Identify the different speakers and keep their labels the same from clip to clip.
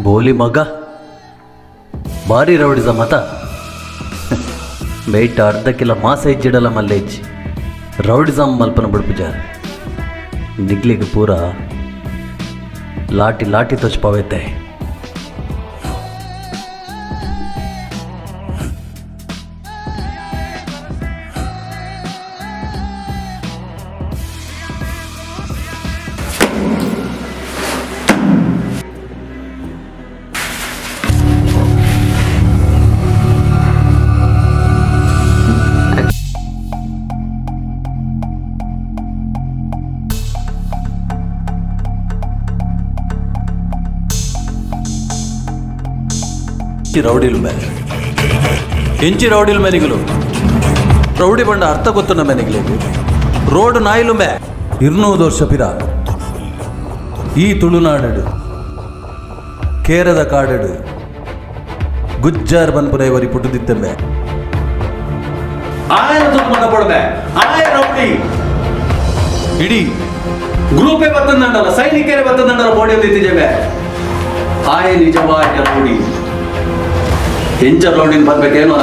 Speaker 1: ಬೋಲಿ ಮಗ ಬಾರಿ ರೌಡಿಸಮ್ ಅತ. ಬೇಟ ಅರ್ಧ ಕಿಲೋ ಮಾಸ ಇಜ್ಜಿಡಲ ಮಲ್ಲೇಜ್ ರೌಡಿಸಮ್ ಮಲ್ಪನ ಬುಡ್ಪುಜಾರ್. ನಿಗ್ಲಿಗೆ ಪೂರ ಲಾಟಿ ಲಾಟಿ ತೊಚ್ಪಾವೈತೆ. ರೌಡಿಲ್ ಮೇಲೆ ಎಂಚಿ ರೌಡಿಲ್ ಮೇನಿಗಲು ರೌಡಿ ಬಂಡ ಅರ್ಥ ಗೊತ್ತುನ ಮೇನಿಗ್ಲೇಗು ರೋಡ್ ನಾಯಿಲು ಮೇ 200 ವರ್ಷ ಪಿರ ಈ ತುಳುನಾಡು ಕೇರದ ಕಾಡಡು ಗುಜ್ಜಾರ್ ಬನ್ಪುರೈ ವರಿ ಪುಟ್ಟುದಿತ್ತೆಂಬೆ. ಆಯನ ತುಪ್ಪನ ಪೊಡಬೆ ಆಯ ರೌಡಿ ಇಡೀ ಗ್ರೂಪೇ ಬತ್ತಂದಂಡಲ್ಲ, ಸೈನಿಕರೇ ಬತ್ತಂದಂಡಲ್ಲ, ಬೋಡಿ ಒಂದಿತ್ತಿಜೆಂಬೆ. ಆಯ ನಿಜವಾದ ರೌಡಿ ಎಂಚ ರೌಡಿನ ಬರ್ಬೇಕೇನೋ.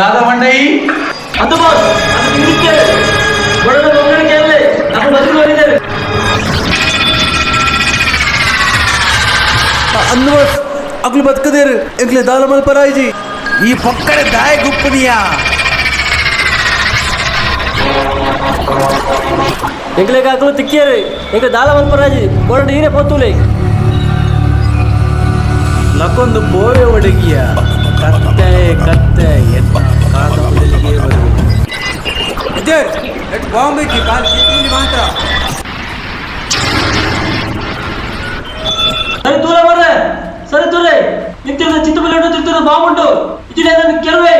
Speaker 2: ದಾದಾ ಮಂಡಯಿ.
Speaker 3: ಅದು ಬಾಸ್, ಅದು ಇದಕ್ಕೆ ಬಡದ ಒಗ್ಗರಣೆ ಅಲ್ಲೇ ನಮ್ಮ ಬದುಕು ಹೋಗಿದ್ದೇವೆ.
Speaker 2: ಅಂದು ಬಸ್ ಅಗ್ಲು ಬದುಕದೇರು ಎಂಕ್ಲೆ ದಾಲ ಮಲ್ಪರಾಯಿಜಿ.
Speaker 4: ಈ ಪೊಕ್ಕಡೆ ದಾಯ ಗುಪ್ಪನಿಯಾ.
Speaker 3: ಎಂಗ್ಲೇಗೆ ಹಾಕಲು ತಿಕ್ಕಿಯರು ಎಂಗ್ಲೆ ದಾಲ ಮಲ್ಪರಾಜಿ ಬೊರಡು ಹೀರೆ ಪೋತುಲೆ.
Speaker 5: ಲಕೊಂದು ಪೋವೆ ಒಡಗಿಯ ಕತ್ತೆ ಕತ್ತೆ ಎತ್ತ ಕಾದ ಮೊದಲಿಗೆ ಬರುವುದು.
Speaker 4: ಬಾಂಬ್ ಇಟ್ಟಿ ಕಾಲು ಕಿತ್ಕೊಂಡು ಮಾತ್ರ.
Speaker 3: ಸರಿ ತೂರ ಬರ್ರೆ, ಸರಿ ತೂರೆ. ನಿಂತಿರೋದು ಚಿತ್ತಬಲ್ಲಿ ಉಂಟು, ತಿರ್ತಿರೋದು ಬಾಂಬ್ ಉಂಟು. ಇಚ್ಚಿನ ಕೆಲವೇ.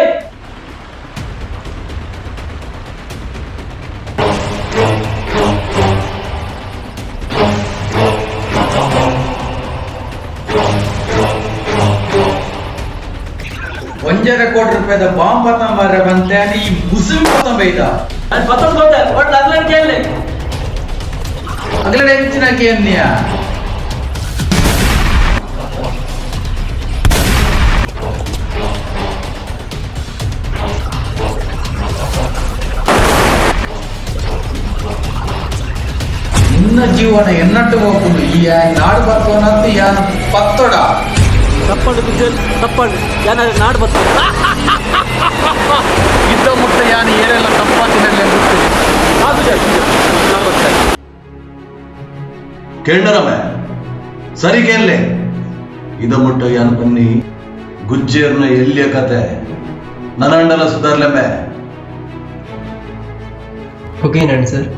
Speaker 2: 1.5 ಕೋಟಿ ರೂಪಾಯಿದ ಬಾಂಬ್ ಪತ್ತಂಬಾರೆ ಬಂತೆ ಈ ಮುಸುಂ ಪತ್ತಂಬೈದ.
Speaker 3: ನಾನು ಪತ್ತೊಂದು ಗೊತ್ತೆ ಒಟ್ಟು ಅಗ್ಲನ್ ಕೇಳಲಿ.
Speaker 2: ಅಗಲಡೆ ಹೆಚ್ಚಿನ ಕೇನ್ಯ. ನಿನ್ನ ಜೀವನ ಎನ್ನಟ್ಟು ಹೋಗ್ಕೊಂಡು ಈ ನಾಡು ಬರ್ತವನಂತ ಯಾನ್ ಪತ್ತೊಡ.
Speaker 3: ತಪ್ಪಂಡು ಗುಜ್ಜಲ್ ತಪ್ಪಂಡು ಯಾನಾದ್ರೆ ನಾಡು ಬರ್ತದೆ.
Speaker 2: ಇದ್ದ ಮುಟ್ಟ ಯಾನು ಏನೆಲ್ಲ ತಪ್ಪಾತಿನಲ್ಲಿ.
Speaker 1: ಕೇಂಡರಮೆ ಸರಿ ಕೇಳಲೆ. ಇದ ಮುಟ್ಟ ಯಾನ್ ಬನ್ನಿ ಗುಜ್ಜೇರ್ನ ಎಲ್ಲಿಯ ಕತೆ ನನಂಡಲ ಸುಧಾರ್ಲೆಂಬೆ.
Speaker 6: ಓಕೆ ನಾನು ಸರ್.